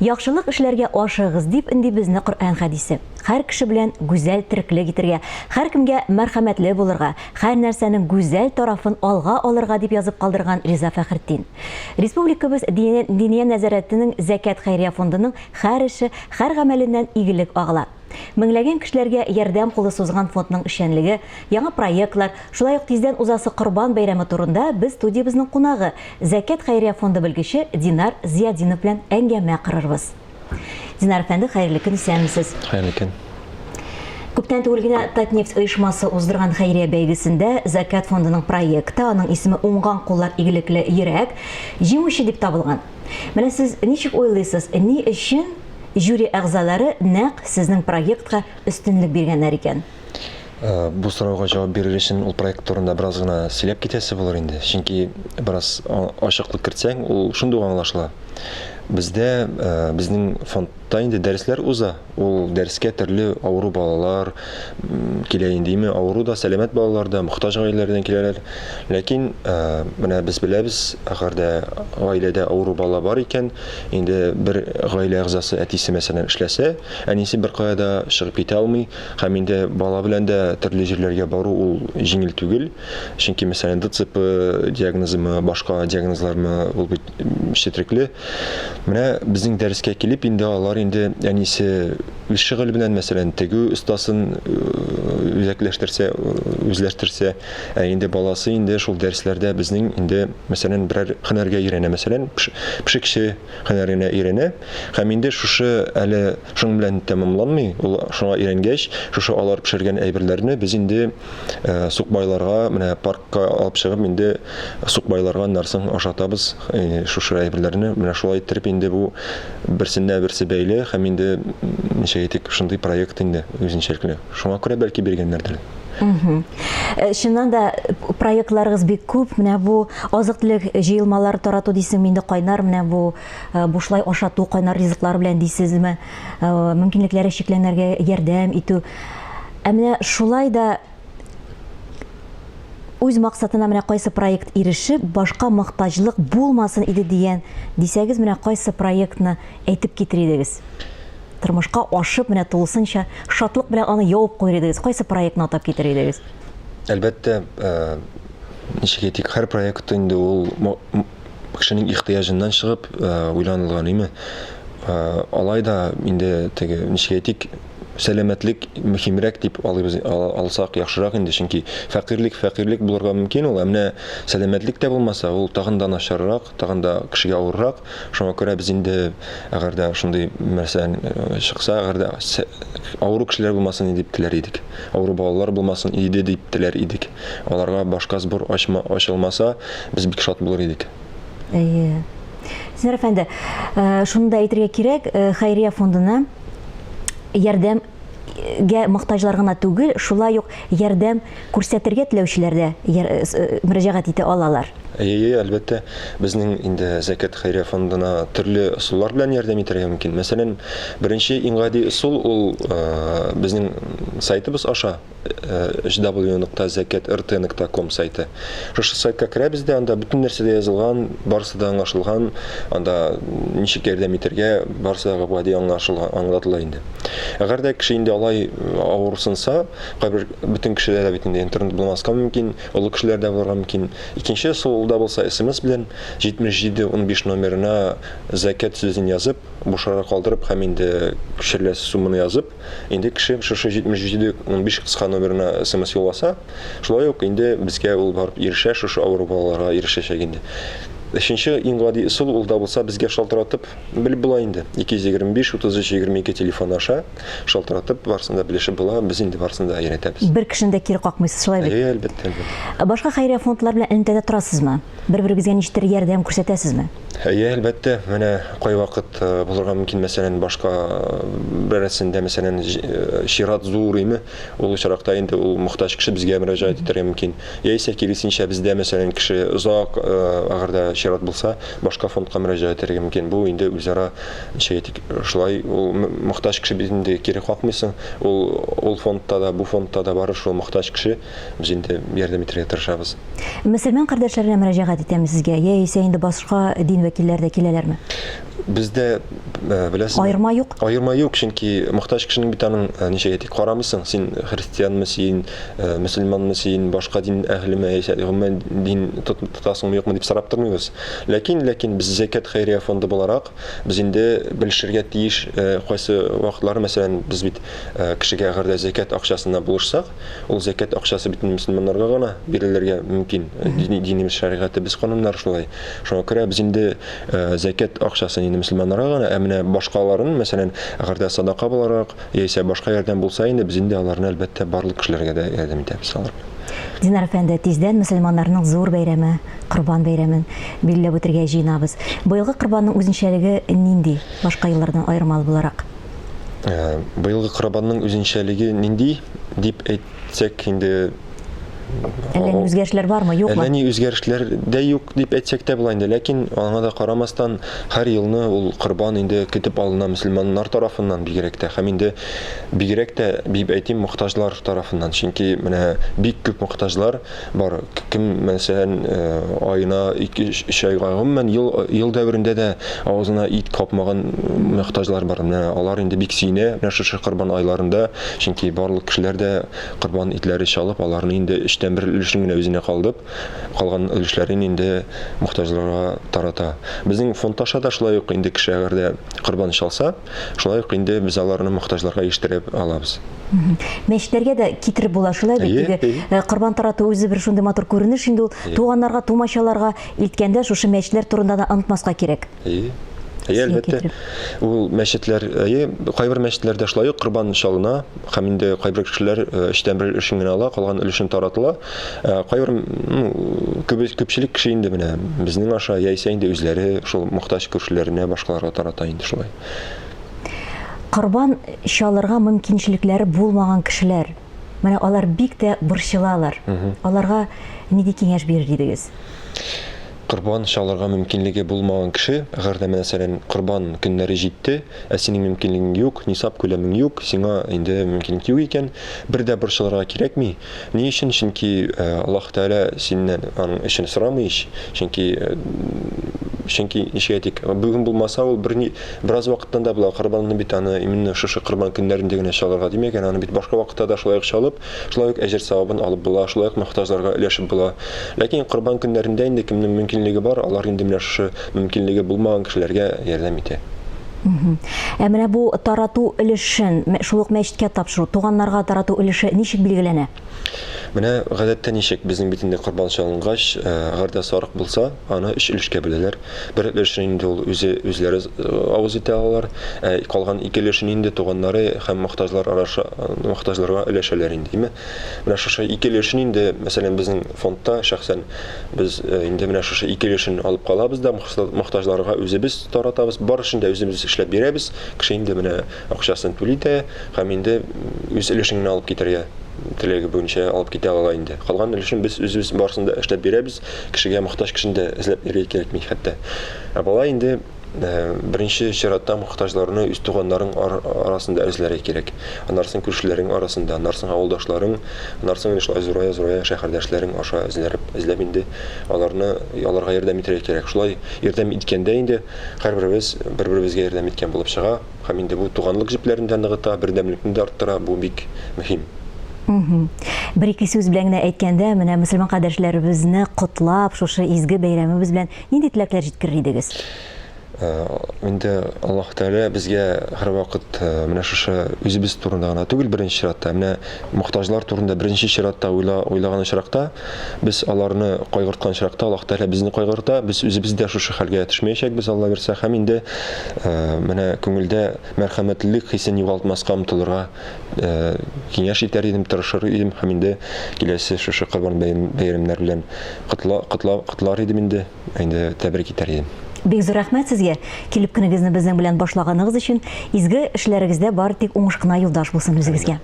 Яхшылык эшләргә ашыгыгыз, дип өнди безне Коръән хәдисе. Һәр кеше белән гүзәл тереклек итергә, һәркемгә мәрхәмәтле булырга, һәр нәрсәнең гүзәл тарафын алга алырга, дип язып калдырган Риза Фәхретдин. Республикабыз Диния нәзарәтенең Зәкят хәйрия фондының һәр эше, һәр гамәленнән игелек агыла. Меңләгән кешеләргә ярдәм кулы сузган фондның эшчәнлеге, яңа проектлар, шулай ук тиздән узасы Корбан бәйрәме турында без студиябезнең кунагы, Зәкят хәйрия фонды белгече Динар Зиятдинов белән әңгәмә корырбыз. Динар әфәнде, хәерле көн, исәнмесез. Хәерле көн. Күптән түгел генә Татнефть оешмасы уздырган хәйрия бәйгесендә Зәкят фондының проекты, аның исеме Уңган куллар игелекле йөрәк, җиңүче дип табылган. Менә сез ничек уйлыйсыз, ни өчен жюри әгъзалары нәкъ сезнең проектка өстенлек биргәннәр икән? Э, бу сорауга җавап бирер өчен ул проект турында бераз гына сөйләп китәсе булыр инде. Чөнки бераз ачыклык кертсәң, ул шундук аңлашыла. Бездә, э, безнең фондта инде дәресләр уза. Ул дәрескә төрле авыру балалар килә инде, име авыру да, сәламәт балалар да, мохтаҗ гаиләләрдән киләләр. Ләкин э, менә без беләбез, әгәр дә гаиләдә авыру бала бар икән, инде бер гаилә әгъзасы әтисе мәсәлән эшләсә, әнисе беркая да чыгып китә алмый һәм инде бала белән дә төрле җирләргә бару ул җиңел түгел. Чөнки мәсәлән ДЦП диагнозымы, башка диагнозлармы, ул бит четрекле. Менә безнең дәрескә килеп инде алар инде әнисе үз шөгыле белән, мәсәлән, тегү остасын э, үзәкләштерсә, үзләштерсә, ә инде баласы инде шул дәресләрдә безнең инде, мәсәлән, берәр һөнәргә өйрәнә, мәсәлән, пешекче һөнәренә өйрәнә. Һәм инде шушы әле шуның белән тәмамланмый, ул шуңа өйрәнгәч, шушы алар пешергән әйберләрне без инде э, сукбайларга, менә паркка алып чыгып, инде сукбайларга аннан соң ашатабыз э, шушы әйберләрне. Менә шулай иттереп инде бу берсенә берсе бәйле һәм инде ничек әйтик, шундый проект инде үзенчәлекле. Шуңа күрә бәлки биргәннәрдер. Э, чыннан да проектларыгыз бик күп. Менә бу азык-төлек җыелмалары тарату дисеңме инде кайнар, менә бу э, бушлай ашату кайнар ризыклар белән дисезме, э, мөмкинлекләре чикләнгәннәргә ярдәм итү. Ә менә шулай да үз максатына менә кайсы проект ирешеп, башка мохтаҗлык булмасын иде дигән дисәгез, менә кайсы проектны әйтеп китер идегез? Тормышка ашып, менә тулысынча шатлык белән аны явып куер идегез. Кайсы проектны атап китер идегез? Әлбәттә, э, ничек әйтик, һәр проект инде ул кешенең ихтыяҗыннан чыгып э, уйланылган, име? Э, алай да инде теге, ничек әйтик, сәламәтлек мөһимрәк дип алыйбыз, алсак яхшырак инде, чөнки фәкыйрьлек фәкыйрьлек булырга мөмкин ул, ә менә сәламәтлек тә булмаса, ул тагын да начаррак, тагын да кешегә авыррак. Шуңа күрә без инде, әгәр дә шундый мәсәлән э, чыкса, әгәр дә авыру кешеләр булмасын иде дип теләр идек. Авыру балалар булмасын иде дип теләр идек. Аларга башка сбор ачма, ачылмаса, без бик шат булыр идек. Әйе. Синер әфәнде, э, шуны да әйтергә кирәк, э, хәйрия фондына ярдәмгә мохтаҗлар гына түгел, шулай ук ярдәм күрсәтергә теләүчеләр дә э, мөрәҗәгать итә алалар. Әйе, әлбәттә, безнең инде Зәкят хәйрия фондына төрле ысуллар белән ярдәм итәргә мөмкин. Мәсәлән, беренче иң гади ысул ул безнең сайтыбыз аша www.zakatrt.com сайты. Шушы сайтка керәбез дә, анда бөтен нәрсә дә язылган, барысы да аңлашылган, анда ничек ярдәм итәргә, барысы да гади аңлашылган, аңлатыла инде. Әгәр дә кеше инде алай авырсынса, кайбер бөтен кешедә дә бит инде интернет булмаска мөмкин, олы кешеләр дә булырга мөмкин. Икенче ысул ул да булса SMS белән 7715 номерына зәкят сүзен язып, бушарак калдырып һәм инде күчереләсе сумманы язып, Инде кеше шушы 77 15 кыска номерына смс юлласа, шулай ук инде безгә ул барып ирешә, шушы авыру балаларга ирешәчәк инде. Өченче иң гади ысул ул да булса безгә шалтыратып белеп була инде. 225 33 22 телефон аша шалтыратып барысын да белешеп була, без инде барысын да өйрәтәбез. Бер кешене дә кире какмыйсыз, шулай бит? Әйе, әлбәттә, әлбәттә. Башка хәйрия фондлар белән элемтәдә торасызмы? Бер-берегезгә ничектер ярдәм күрсәтәсезме? Әйе, әлбәттә. Менә кайвакыт э, булырга мөмкин, мәсәлән, башка э, берәрсендә, мәсәлән, э, чират зур име, ул очракта инде ул мохтаҗ кеше безгә мөрәҗәгать итәргә мөмкин. Яисә киресенчә, бездә, мәсәлән, кеше озак, әгәр дә чират булса, башка фондка мөрәҗәгать итәргә мөмкин. Бу инде үзара, ничек әйтик, шулай ул мохтаҗ кеше бит инде кире какмыйсың. Ул ул фондта да, бу фондта да бары шул мохтаҗ кеше. Без инде ярдәм итәргә тырышабыз. Мөселман кардәшләренә мөрәҗәгать итәм сезгә, яисә инде башка дин вәкилләре дә киләләрме? Бездә, беләсезме? Аерма юк. Аерма юк, чөнки мохтаҗ кешенең бит аның, ничек әйтик, карамыйсың, син христианмы син, мөселманмы син, башка дин әһелеме, яисә гомумән дин тотасыңмы, юкмы дип сорап тормыйбыз. Ләкин, ләкин без Зәкят хәйрия фонды буларак, без инде белешергә тиеш, кайсы вакытлары, мәсәлән, без бит кешегә әгәр дә зәкят акчасына булышсак, Ул зәкят акчасы бит мөселманнарга гына бирелергә мөмкин. Динебез, шәригатебез кануннары шулай. Шуңа күрә без инде зәкят акчасын инде мөселманнарга гына, ә менә башкаларын, мәсәлән, әгәр дә садака буларак, яисә башка ярдәм булса инде, без инде аларны, әлбәттә, барлык кешеләргә дә ярдәм итәбез алар белән. Динар әфәнде, тиздән мөселманнарның зур бәйрәме, Корбан бәйрәмен билгеләп үтергә җыенабыз. Быелгы Корбанның үзенчәлеге нинди, башка еллардан аермалы буларак? Э, быелгы корбанның үзенчәлеге нинди дип әйтсәк инде Әллә ни үзгәрешләр бармы, юкмы? Әллә ни үзгәрешләр дә юк дип әйтсәк тә була инде, ләкин аңа да карамастан һәр елны ул корбан инде көтеп алына мөселманнар тарафыннан бигрәк тә һәм инде бигрәк тә дип әйтим мохтаҗлар тарафыннан. Чөнки менә бик күп мохтаҗлар Бар, кем, мәсәлән, аена, 2-3 айга, гомумән, ел, ел дәверендә дә авызына ит капмаган мохтаҗлар бар. Менә алар инде бик сөенә, менә шушы корбан айларында, чөнки барлык кешеләр дә корбан итләре чалып, аларны инде өчтән бер өлешен генә үзенә калдып, калган өлешләрен инде мохтаҗларга тарата. Безнең фонд аша да шулай ук инде кеше әгәр дә корбан чалса, шулай ук инде без аларны мохтаҗларга ирештереп алабыз. Мәчетләргә дә китереп була шулай бит. Теге э, корбан тарату үзе бер шундый матур күренеш инде ул. Туганнарга, тумачаларга илткәндә шушы мәчетләр турында да онытмаска кирәк. Әйе. Әйе, әлбәттә. Ул мәчетләр, әйе, кайбер мәчетләрдә шулай ук корбан чалына һәм инде кайбер кешеләр э, өчтән бер өлешен генә ала, калган өлешен таратыла. Э, кайбер, ну, күпчелек кеше инде менә безнең аша яисә инде үзләре шул мохтаҗ күршеләренә, башкаларга тарата инде шулай. Корбан чалырга мөмкинчелекләре булмаган кешеләр, менә алар бик тә борчылалар. Аларга нинди киңәш бирер идегез? Корбан чалырга мөмкинлеге булмаган кеше, әгәр дә, мәсәлән, корбан көннәре җитте, ә синең мөмкинлегең юк, нисаб күләмең юк, сиңа инде мөмкинлек юк икән, бер дә борчылырга кирәкми. Ни өчен? Чөнки Аллаһ Тәгалә синнән аның өчен сорамый ич. Чөнки чөнки ничек әйтик, бүген булмаса ул бер бераз вакыттан да була. Корбанны бит аны именно шушы корбан көннәрендә генә чалырга димәгән, аны бит башка вакытта да шулай ук чалып, шулай ук әҗер савабын алып була, шулай ук мохтаҗларга өләшеп була. Ләкин корбан көннәрендә инде кемнең мөмкинлеге бар, алар инде менә шушы мөмкинлеге булмаган кешеләргә ярдәм итә. Ә менә бу тарату өлешен, шул ук мәчеткә тапшыру, туганнарга тарату өлеше ничек билгеләнә? Менә гадәттә ничек, безнең бит инде корбан чалынгач, э, әгәр дә сарык булса, аны өч өлешкә бүләләр. Бер өлешен инде ул үзе үзләре э, авыз итә алалар, ә калган ике өлешен инде туганнары һәм мохтаҗлар араша мохтаҗларга өләшәләр инде, димме? Менә шушы ике өлешен инде, мәсәлән, безнең фондта шәхсән без э, инде менә шушы ике өлешен алып калабыз да мохтаҗларга үзебез таратабыз, бар эшен дә үзебез эшләп бирәбез. Кеше инде менә акчасын түли дә һәм инде үз өлешен генә алып китәргә теләге буенча алып китә ала инде. Калган өлешен без үзебез барысын да эшләп бирәбез. Кешегә мохтаҗ кешене дә эзләп йөрергә кирәкми хәтта. Ә бала инде э, беренче чиратта мохтаҗларны үз туганнарың арасында эзләргә кирәк. Аннан соң күршеләрең арасында, аннан соң авылдашларың, аннан соң инде шулай зурая-зурая шәһәрдәшләрең аша эзләп, эзләп инде аларны аларга ярдәм итәргә кирәк. Шулай ярдәм иткәндә инде һәрберебез бер-беребезгә ярдәм иткән булып чыга. Һәм инде бу туганлык җепләрен дә ныгыта, бердәмлекне дә арттыра, бу бик мөһим. Бер-ике сүз белән генә әйткәндә, менә мөселман кардәшләребезне котлап, шушы изге бәйрәмебез белән нинди теләкләр җиткерер идегез? Э, инде Аллаһ Тәгалә безгә һәрвакыт э, менә шушы үзебез турында гына түгел, беренче чиратта, менә мохтаҗлар турында беренче чиратта уйла, уйлаган очракта, без аларны кайгырткан очракта Аллаһ Тәгалә безне кайгырта, без үзебез дә шушы хәлгә төшмәячәкбез, Алла бирсә, һәм инде э, менә күңелдә мәрхәмәтлелек хисен югалтмаска омтылырга киңәш итәр идем, тырышыр идем һәм инде киләсе шушы Корбан бәйрәмнәр белән котла, котла, котлар идем инде. Инде тәбрик итәр идем. Бик зур рәхмәт сезгә, килеп көнегезне безнең белән башлаганыгыз өчен. Изге эшләрегездә бары тик уңыш кына юлдаш булсын үзегезгә.